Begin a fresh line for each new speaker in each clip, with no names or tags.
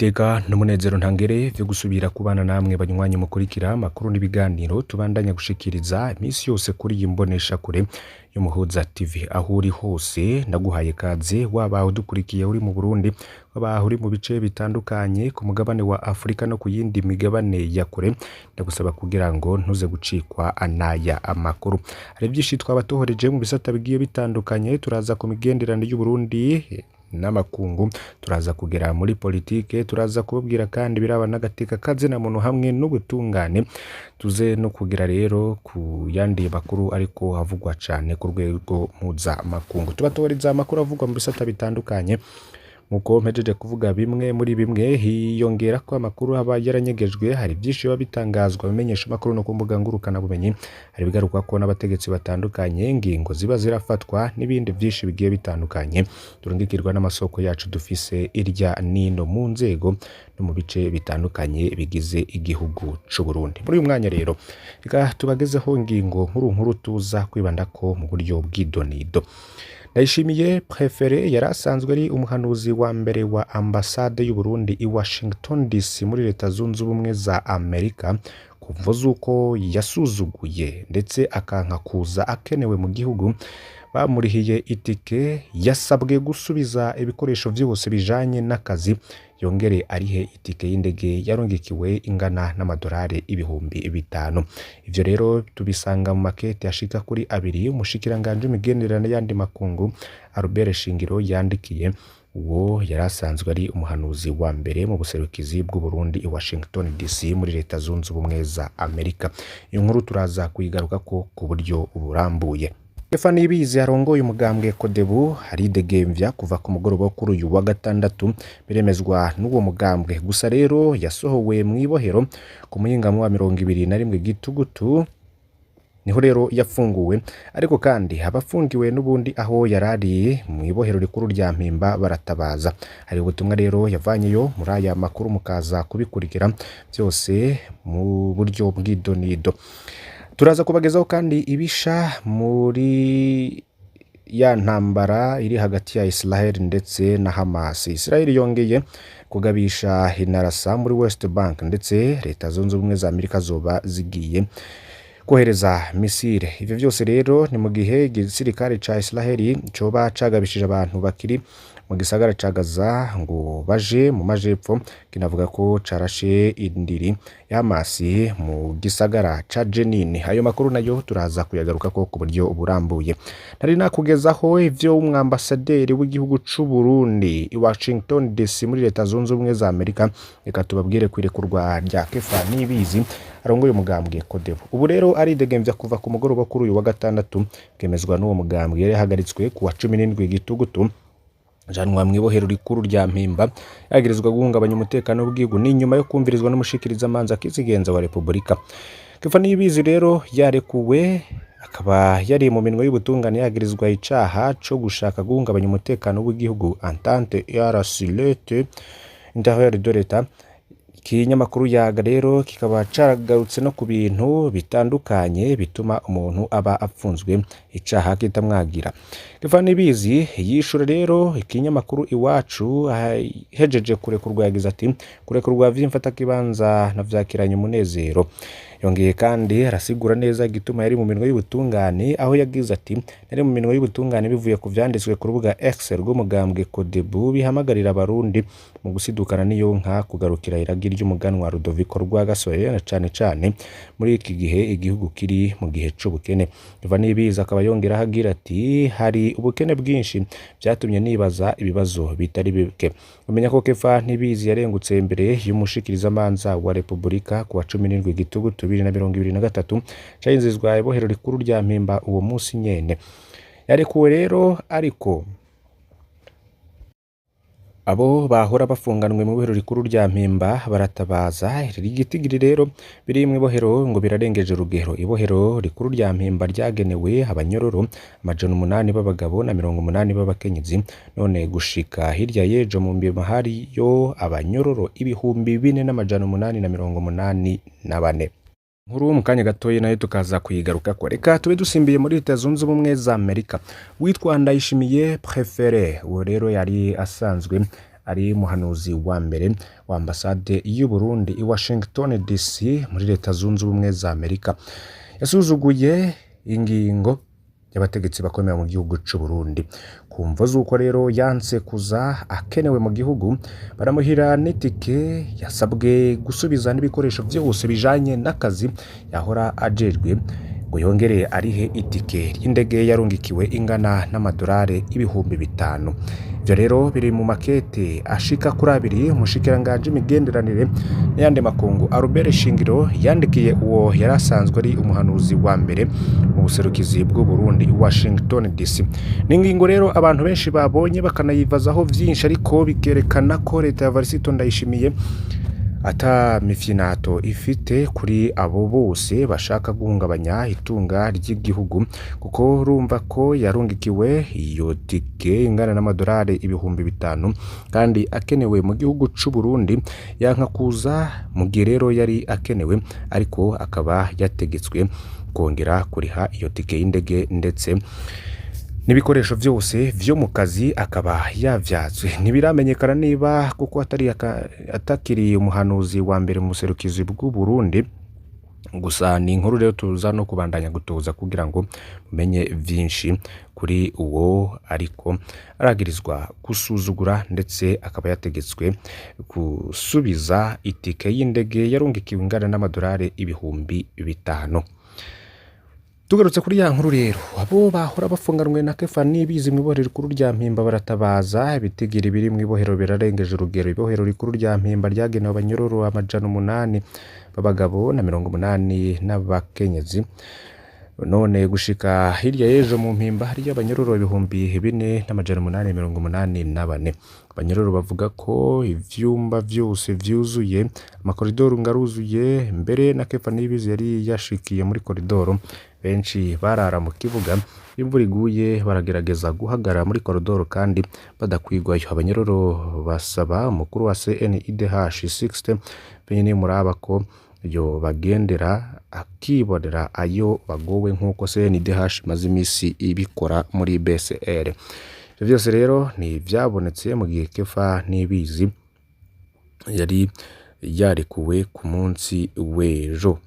Niteka n'umunezero ntangere vyo gusubira kubana namwe banywanyi mukurikira amakuru n'ibiganiro tubandanya gushikiriza iminsi yose kuri iyi mboneshakure y'Umuhuza TV. Aho uri hose ndaguhaye kaze, waba udukurikiye uri mu Burundi, waba uri mu bice bitandukanye ku mugabane wa Afurika no ku yindi migabane ya kure, ndagusaba kugira ngo ntuze gucikwa anaya amakuru. Hari vyinshi twaba tuhoreje mu bisata bigiye bitandukanye, turaza ku migenderanire y'Uburundi n'amakungu, turaza kugera muri politike, turaza kubabwira kandi biraba n'agateka kazina muntu hamwe n'ubutungane, tuze no kugira rero ku yandi makuru ariko avugwa cane ku rwego mpuzamakungu. Tubatoreza amakuru avugwa mu bisata bitandukanye, nkuko mpejeje kuvuga bimwe muri bimwe, hiyongera ko amakuru aba yaranyegejwe. Hari vyinshi biba bitangazwa bimenyesha amakuru no ku mbuga ngurukanabumenyi, hari ibigarukwako n'abategetsi batandukanye, ingingo ziba zirafatwa n'ibindi vyinshi bigiye bitandukanye turungikirwa n'amasoko yacu dufise irya nino mu nzego no mu bice bitandukanye bigize igihugu c'Uburundi. Muri uyu mwanya rero reka tubagezeho ingingo nkuru nkuru tuza kwibandako mu buryo bw'idonido. Ndayishimiye Préféré yari asanzwe ari umuhanuzi wa mbere wa ambasade y'Uburundi i Washington DC muri Leta Zunze Ubumwe za Amerika, ku mvo z'uko yasuzuguye ndetse akanka kuza akenewe mu gihugu bamurihiye itike, yasabwe gusubiza ibikoresho vyose bijanye n'akazi, yongere arihe itike y'indege yarungikiwe ingana n'amadolari 5000. Ivyo rero tubisanga mu makete ashika kuri abiri umushikiranganji w'imigenderanire y'andi makungu Albert Shingiro yandikiye uwo yari asanzwe ari umuhanuzi wa mbere mu buserukizi bw'Uburundi i Washington DC muri Leta Zunze Ubumwe za Amerika. Iyo nkuru turaza kuyigarukako ku buryo burambuye. Kefa Niyibizi arongoye umugambwe Kodebu aridegemvya kuva ku mugoroba wo kuri uyu wa gatandatu, biremezwa n'uwo mugambwe. Gusa rero yasohowe mw'ibohero ku muhingamo wa 21 Gitugutu, niho rero yafunguwe, ariko kandi abafungiwe n'ubundi aho yarari mw'ibohero rikuru rya Mpimba baratabaza. Hari ubutumwa rero yavanyeyo, muri aya makuru mukaza kubikurikira byose mu buryo bw'idonido. Turaza kubagezaho kandi ibisha muri ya ntambara iri hagati ya Israel ndetse na Hamas. Israel yongeye kugabisha inarasa muri West Bank, ndetse Leta Zunze Ubumwe za Amerika zoba zigiye kohereza misile. Ivyo vyose rero ni mu gihe igisirikare ca Israel coba cagabishije abantu bakiri mu gisagara ca Gaza ngo baje mu majepfo, kinavuga ko carashe indiri y'Hamas mu gisagara ca Jenin. Ayo makuru nayo turaza kuyagarukako ku buryo burambuye. Nari nakugezaho ivyo umwambasaderi w'igihugu c'u Burundi i Washington DC muri Leta Zunze Ubumwe za Amerika. Reka tubabwire kwirekurwa rya Kefa Niyibizi arongoye umugambwe Kodebu. Ubu rero aridegemvya kuva ku mugoroba kuri uyu wa gatandatu, bwemezwa n'uwo mugambwe. Yari yahagaritswe ku wa 17 Gitugutu, janwa mw'ibohero rikuru rya Mpimba, yagirizwa guhungabanya umutekano w'igihugu. Ni nyuma yo kumvirizwa n'umushikirizamanza kizigenza wa Repubulika. Kefa Niyibizi rero yarekuwe, akaba yari mu minwe y'ubutungane yagirizwa icaha co gushaka guhungabanya umutekano w'igihugu, atteinte à la sûreté intérieure de l'État. Ikinyamakuru Yaga rero kikaba caragarutse no ku bintu bitandukanye bituma umuntu aba apfunzwe icaha kitamwagira. Kefa Niyibizi yishura rero ikinyamakuru Iwacu ahejeje kurekurwa, yagize ati: "Kurekurwa vy'imfatakibanza navyakiranye umunezero." Yongeye kandi arasigura neza igituma yari mu minwe y'ubutungane, aho yagize ati: "Nari mu minwe y'ubutungane bivuye ku vyanditswe ku rubuga X rw'umugambwe Kodebu, bihamagarira abarundi mu gusidukana n'iyo nka kugarukira iragi ry'umuganwa Rudoviko Rwagasore, na cane cane muri iki gihe igihugu kiri mu gihe c'ubukene." Kefa Niyibizi akaba yongeraho agira ati: "Hari ubukene bwinshi, vyatumye nibaza ibibazo bitari bike." Umenya ko Kefa Niyibizi yarengutse imbere y'umushikirizamanza wa Repubulika ku wa 17 Gitugutu 2023, cayinzizwa ibohero rikuru rya Mpimba uwo musi nyene. Yarekuwe rero, ariko abo bahora bafunganwe mu ibohero rikuru rya Mpimba baratabaza. Igitigiri rero biri mw'ibohero ngo birarengeje urugero. Ibohero rikuru rya Mpimba ryagenewe abanyororo 800 b'abagabo na 80 b'abakenyezi, none gushika hirya y'ejo mu Mpimba hariyo abanyororo 4884. Nkuru mu kanya gatoya nayo tukaza kuyigarukako. Reka tube dusimbiye muri Leta Zunze Ubumwe za Amerika. Witwa Ndayishimiye Préféré, uwo rero yari asanzwe ari muhanuzi wa mbere wa ambasade y'u Burundi i Washington DC muri Leta Zunze Ubumwe za Amerika. Yasuzuguye ingingo y'abategetsi bakomeye mu gihugu c'u Burundi. Ku mvo z'uko rero yanse kuza akenewe mu gihugu, baramuhira n'itike, yasabwe gusubiza n'ibikoresho vyose bijanye n'akazi yahora ajejwe, ngo yongere arihe itike ry'indege yarungikiwe ingana n'amadolari 5000. Ivyo rero biri mu makete ashika kuri abiri umushikiranganji imigenderanire n'ayandi makungu Albert Shingiro yandikiye uwo yari asanzwe ari umuhanuzi wa mbere mu buserukizi bw'u Burundi i Washington DC. Ni ingingo rero abantu benshi babonye bakanayibazaho vyinshi, ariko bikerekana ko leta ya Varisito Ndayishimiye ata mifyinato ifite kuri abo bose bashaka guhungabanya itunga ry'igihugu, kuko urumva ko yarungikiwe iyo tike ingana n'amadolari 5000 kandi akenewe mu gihugu c'u Burundi, yanka kuza mu gihe rero yari akenewe, ariko akaba yategetswe kongera kuriha iyo tike y'indege ndetse n'ibikoresho vyose vyo mu kazi akaba yavyatswe. Ntibiramenyekana niba kuko atari atakiri umuhanuzi wa mbere mu buserukizi bw'u Burundi. Gusa ni inkuru rero tuza no kubandanya gutoza kugira ngo mumenye vyinshi kuri uwo ariko aragirizwa gusuzugura, ndetse akaba yategetswe gusubiza itike y'indege yarungikiwe ingana n'amadolari 5000. Tugarutse kuri ya nkuru rero, abo bahora bafunganwe na Kefa Nibizi mw'ibohero rikuru rya Mpimba baratabaza. Ibitigiri biri mw'ibohero birarengeje urugero. Ibohero rikuru rya Mpimba ryagenewe abanyororo 800 b'abagabo na 80 n'abakenyezi. None gushika hirya y'ejo mu Mpimba hariyo abanyororo 4884. Abanyororo bavuga ko ivyumba vyose vyuzuye, amakoridoro ngaruzuye, mbere na Kefa Nibizi yari yashikiye muri koridoro. Benshi barara mu kibuga, imvura iguye baragerageza guhagarara muri koridoro kandi badakwigwayo. Abanyororo basaba umukuru wa CNIDH Sixte Vinyini Muraba ko yo bagendera akibonera ayo bagowe nk'uko CNIDH imaze imisi ibikora muri BCR. Ivyo vyose rero ni ivyabonetse mu gihe Kefa Nibizi yari yarekuwe ku munsi w'ejo.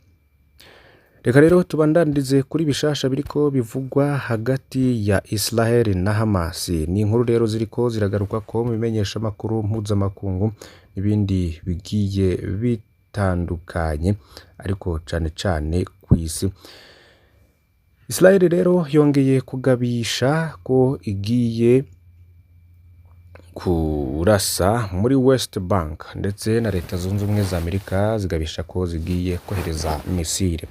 Reka rero tubandandirize kuri bishasha biriko bivugwa hagati ya Israel na Hamas. Ni inkuru rero ziriko ziragaruka ko mu bimenyeshamakuru mpuzamakungu n'ibindi bigiye bitandukanye, ariko cane cane kw'isi. Israel rero yongeye kugabisha ko igiye kurasa muri West Bank, ndetse na Leta Zunze Ubumwe za Amerika zigabisha ko zigiye kohereza misile.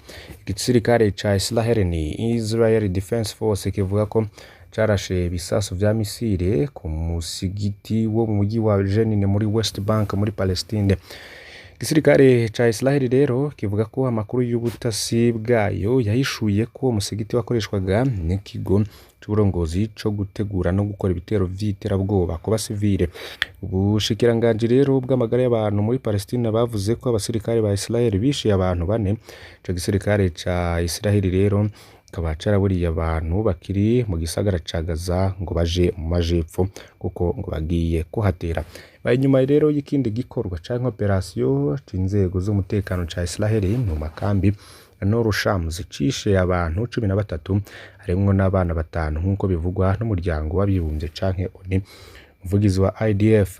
Igisirikare ca Israel ni Israel Defense Force kivuga ko carashe ibisasu vya misile ku musigiti wo mu mujyi wa Jenin muri West Bank muri Palestine. Igisirikare ca Israel rero kivuga ko amakuru y'ubutasi bwayo yahishuye ko umusigiti wakoreshwaga n'ikigo c'uburongozi co gutegura no gukora ibitero vy'iterabwoba ku basivile. Ubushikiranganji rero bw'amagara y'abantu muri Palestine bavuze ko abasirikare ba Israel bishe abantu bane. Ico gisirikare ca Israel rero kikaba caraburiye abantu bakiri mu gisagara ca Gaza ngo baje mu majepfo kuko ngo bagiye kuhatera. Baye inyuma rero y'ikindi gikorwa canke operasiyo c'inzego z'umutekano ca Israel mu makambi Noor Shams cishe abantu 13 harimwo n'abana 5 nk'uko bivugwa n'umuryango w'abibumbye canke ONU. Umuvugizi wa IDF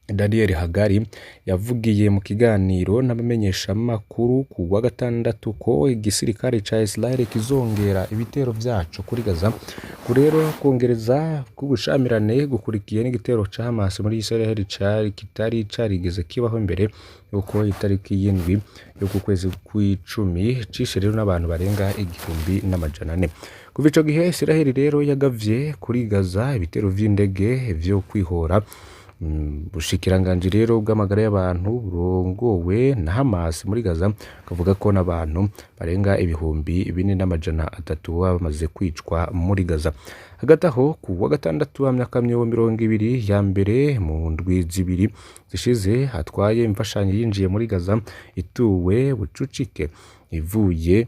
Daniel Hagari yavugiye mu kiganiro n'abamenyeshamakuru ku wa gatandatu ko igisirikare ca Israel kizongera ibitero vyaco kuri Gaza. Ku rero kongereza k'ubushamirane gukurikiye n'igitero ca Hamas muri Israel cari kitari carigeze kibaho imbere yuko itariki y'indwi y'uku kwezi kw'icumi cishe rero n'abantu barenga 1400. Kuva ico gihe Israel rero yagavye kuri Gaza ibitero vy'indege vyo kwihora. Ubushikiranganji rero bw'amagara y'abantu burongowe na Hamas muri Gaza kavuga ko n'abantu barenga 4300 baba bamaze kwicwa muri Gaza. Hagati aho ku wa gatandatu amakamyo 20 ya mbere mu ndwi zibiri zishize atwaye imfashanyo yinjiye muri Gaza ituwe bucucike ivuye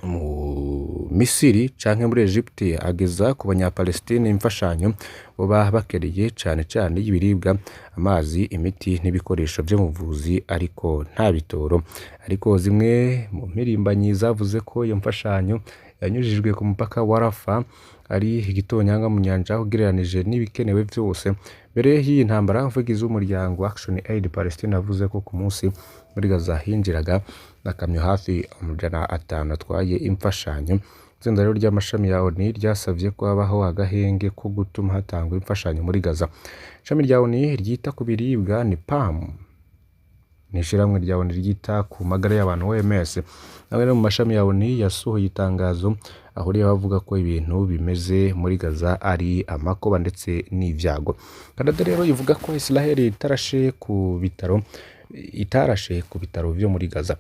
Mu Misiri canke muri Egypte ageza ku banyapalestine imfashanyo boba bakeneye, cane cane y'ibiribwa, amazi, imiti n'ibikoresho vyo mu buvuzi, ariko nta bitoro. Ariko zimwe mu mpirimbanyi zavuze ko iyo mfashanyo yanyujijwe ku mupaka wa Rafa ari igitonyanga mu nyanja ugereranije n'ibikenewe vyose. Mbere y'iyi ntambara, umuvugizi w'umuryango Action Aid Palestine yavuze ko ku munsi muri Gaza hinjiraga amakamyo hafi 500 atwaye imfashanyo. Itsinda rero ry'amashami ya ONU ryasavye ko habaho agahenge ko gutuma hatangwa imfashanyo muri Gaza. Ishami rya ONU ryita ku biribwa ni PAM, n'ishirahamwe rya ONU ryita ku magara y'abantu OMS, nawe no mu mashami ya ONU yasohoye itangazo ahuriye bavuga ko ibintu bimeze muri Gaza ari amakuba ndetse n'ivyago. Canada rero ivuga ko Israel itarashe ku bitaro vyo muri Gaza.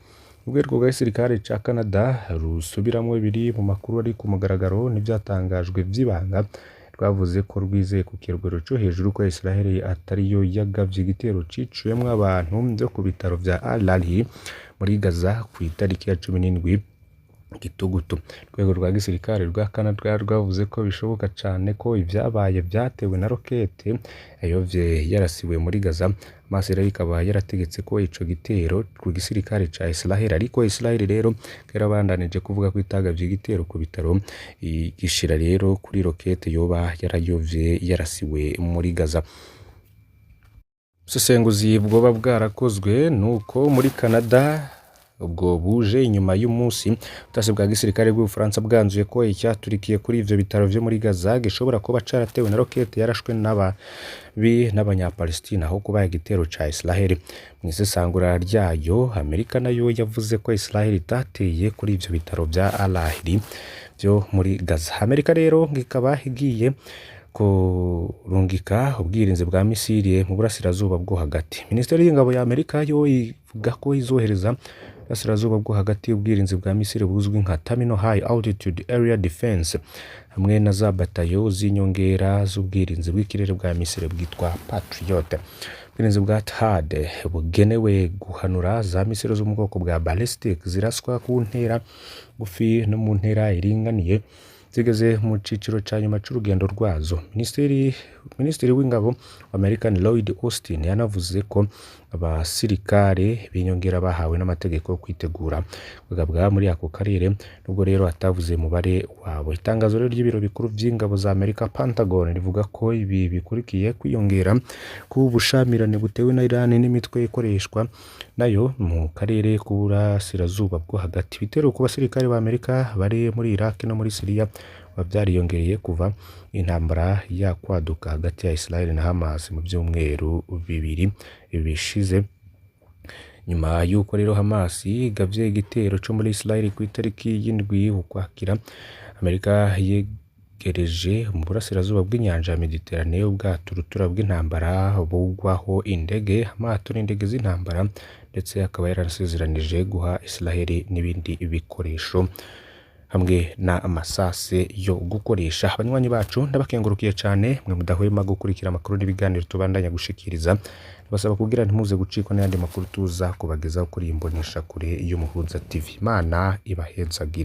Urwego rwa gisirikare ca Canada rusubiramwo ibiri mu makuru ari ku mugaragaro n'ivyatangajwe vy'ibanga, rwavuze ko rwizeye ku kigero co hejuru ko Israel atariyo yagavye igitero ciciwemwo abantu vyo ku bitaro vya Al Ahli muri Gaza kw'itariki ya 17 Gitugutu. Urwego rwa gisirikare rwa Canada rwavuze ko bishoboka cane ko ivyabaye vyatewe na rokete yayovye yarasiwe muri Gaza. Hamas rero ikaba yarategetse ko ico gitero ku gisirikare ca Israel, ariko Israel rero yarabandanije kuvuga ko itagavye igitero ku bitaro, igishira rero kuri rokete yoba yarayovye yarasiwe muri Gaza. Ubusesenguzi bwoba bwarakozwe nuko muri Canada ubwo buje inyuma y'umunsi ubutasi bwa gisirikare bw'Ubufaransa bwanzuye ko icyaturikiye kuri ivyo bitaro vyo muri Gaza gishobora kuba caratewwe na rokete yarashwe n'ababi n'abanyapalestina aho kuba igitero ca Israel. Mw'isesangura ryayo, Amerika nayo yavuze ko Israel itateye kuri ivyo bitaro vya Al Ahli vyo muri Gaza. Amerika rero ikaba igiye kurungika ubwirinzi bwa misile mu burasirazuba bwo hagati. Minisiteri y'ingabo ya Amerika yo ivuga ko izohereza burasirazuba bwo hagati ubwirinzi bwa misile buzwi nka Terminal High Altitude Area Defense hamwe na za batayo z'inyongera z'ubwirinzi bw'ikirere bwa misile bwitwa Patriot. Ubwirinzi bwa THAAD bugenewe guhanura za misile zo mu bwoko bwa ballistic ziraswa ku ntera ngufi no mu ntera iringaniye zigeze mu ciciro ca nyuma c'urugendo rwazo. Minisitiri w'ingabo wa Amerika Lloyd Austin yanavuze ko abasirikare b'inyongera bahawe n'amategeko yo kwitegura kugabwa muri ako karere, nubwo rero atavuze umubare wabo. Itangazo rero ry'ibiro bikuru vy'ingabo za Amerika Pentagon rivuga ko ibi bikurikiye kwiyongera k'ubushamirane butewe na Iran n'imitwe ikoreshwa nayo mu karere k'uburasirazuba bwo hagati. Ibitero ku basirikare ba Amerika bari muri Iraq no muri Syria byariyongereye kuva intambara yakwaduka hagati ya Israel na Hamas mu vyumweru 2 bishize. Nyuma y'uko rero Hamas igavye igitero co muri Israel ku itariki y'7 Ukwakira, Amerika yegereje mu burasirazuba bw'inyanja ya Mediterane ubwato rutura bw'intambara bugwaho indege, amato n'indege z'intambara, ndetse akaba yarasezeranije guha Israel n'ibindi bikoresho hamwe n'amasase yo gukoresha. Abanywanyi bacu, ndabakengurukiye cyane mwe mudahwema gukurikira amakuru n'ibiganiro tubandanya gushikiriza. Basaba kugira ntimuze gucikwa n'ayandi makuru tuza kubagezaho kuri iyi mboneshakure y'Umuhuza TV. Imana ibahezagire.